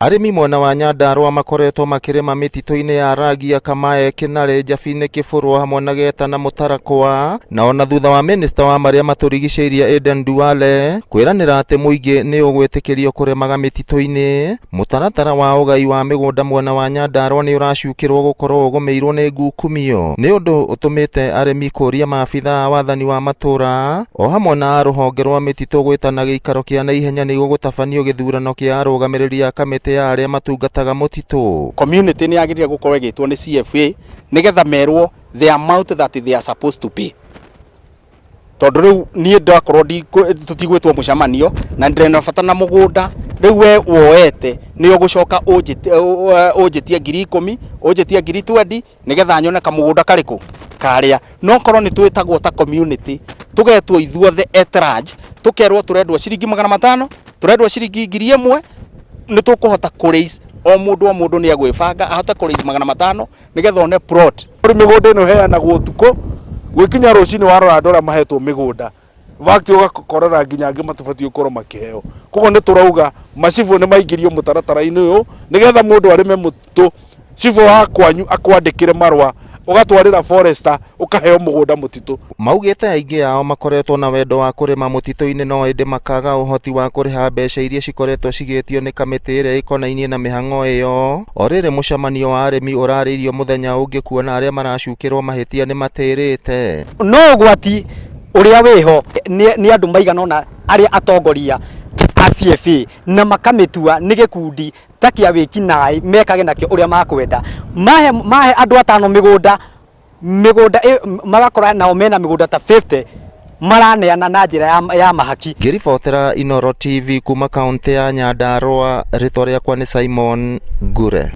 Arĩmi mwena wa Nyandarua makoretwo makĩrĩma mĩtitũ-inĩ ya Ragia, Kamae, Kĩnarĩ, Njabinĩ, Kĩbũrũ hamwe na Geta na Mũtarakwa, na ona thutha wa mĩnĩsta wa marĩa matũrigicĩirie Aden Duale kwĩranĩra atĩ mũingĩ nĩ ũgwĩtĩkĩrio kũrĩmaga mĩtitũ-inĩ, mũtaratara wa ũgai wa mĩgũnda mwena wa Nyandarua nĩ ũracukĩrwo gũkorwo ũgũmĩirwo nĩ ngukumio, nĩ ũndũ ũtũmĩte arĩmi kũria maabithaa a wathani wa matũra o hamwe na a rũhonge rwa mĩtitũ gwĩtana gĩikaro kĩa naihenya nĩguo gũtabanio gĩthurano kĩa arũgamĩrĩri a kamĩtĩ ya arĩa matungataga mũtitũ. Community nĩ yagĩrĩire gũkorwo ĩgĩtwo nĩ CFA nĩgetha merwo the amount that they are supposed to pay tondũ rĩu niĩ ndakorwo tũtigwĩtwo mũcemanio na ndĩrĩ na bata na mũgũnda rĩu we woete nĩ ũgũcoka ũnjĩtie 10,000, ũnjĩtie 20,000 nĩgetha nyone kamũgũnda karĩkũ karĩa. No korwo nĩ twĩtagwo ta community, tũgetwo ithuothe at large, tũkerwo tũrendwo ciringi 500, tũrendwo ciringi 1000, nĩ tũkũhota kũ raise o mũndũ o mũndũ nĩ egwĩbanga ahote kũ raise 500 nĩgetha one plot. Kũrĩ mĩgũnda ĩno ĩheanagwo ũtukũ, gwĩkinya rũcinĩ warora andũ arĩa mahetwo mĩgũnda, in fact ũgakorera nginya angĩ matabatiĩ gũkorwo makĩheo. Koguo nĩ tũrauga macibũ nĩ maingĩrio mũtaratara-inĩ ũyũ nĩgetha mũndũ arĩme mũtitũ, cibũ wa kwanyu akwandĩkĩre marũa, ũgatwarĩra forester ũkaheo mũgũnda mũtitũ. Maugĩte aingĩ ao makoretwo na wendo wa kũrĩma mũtitũ-inĩ no ĩndĩ makaga ũhoti wa kũrĩha mbeca iria cikoretwo cigĩtio nĩ kamĩtĩ ĩrĩa ĩkonainie na mĩhang'o ĩyo. O rĩrĩ mũcemanio wa arĩmi ũrarĩirio mũthenya ũngĩ kuona arĩa maracukĩrwo mahĩtia nĩ matĩrĩte. No ũgwati ũrĩa wĩho nĩ andũ maigana ũna arĩa atongoria a CFA na makamĩtua nĩ gĩkundi ta kĩa wĩkinaĩ mekage nakĩo ũrĩa makwenda. Mahe, mahe andũ atano mĩgũnda, mĩgũnda ĩ, magakora nao mena mĩgũnda ta 50 maraneana na njĩra ya, ya mahaki. Ngĩribotera Inooro TV kuma kaũntĩ ya Nyandarua, rĩtwa rĩakwa nĩ Simon Ngure.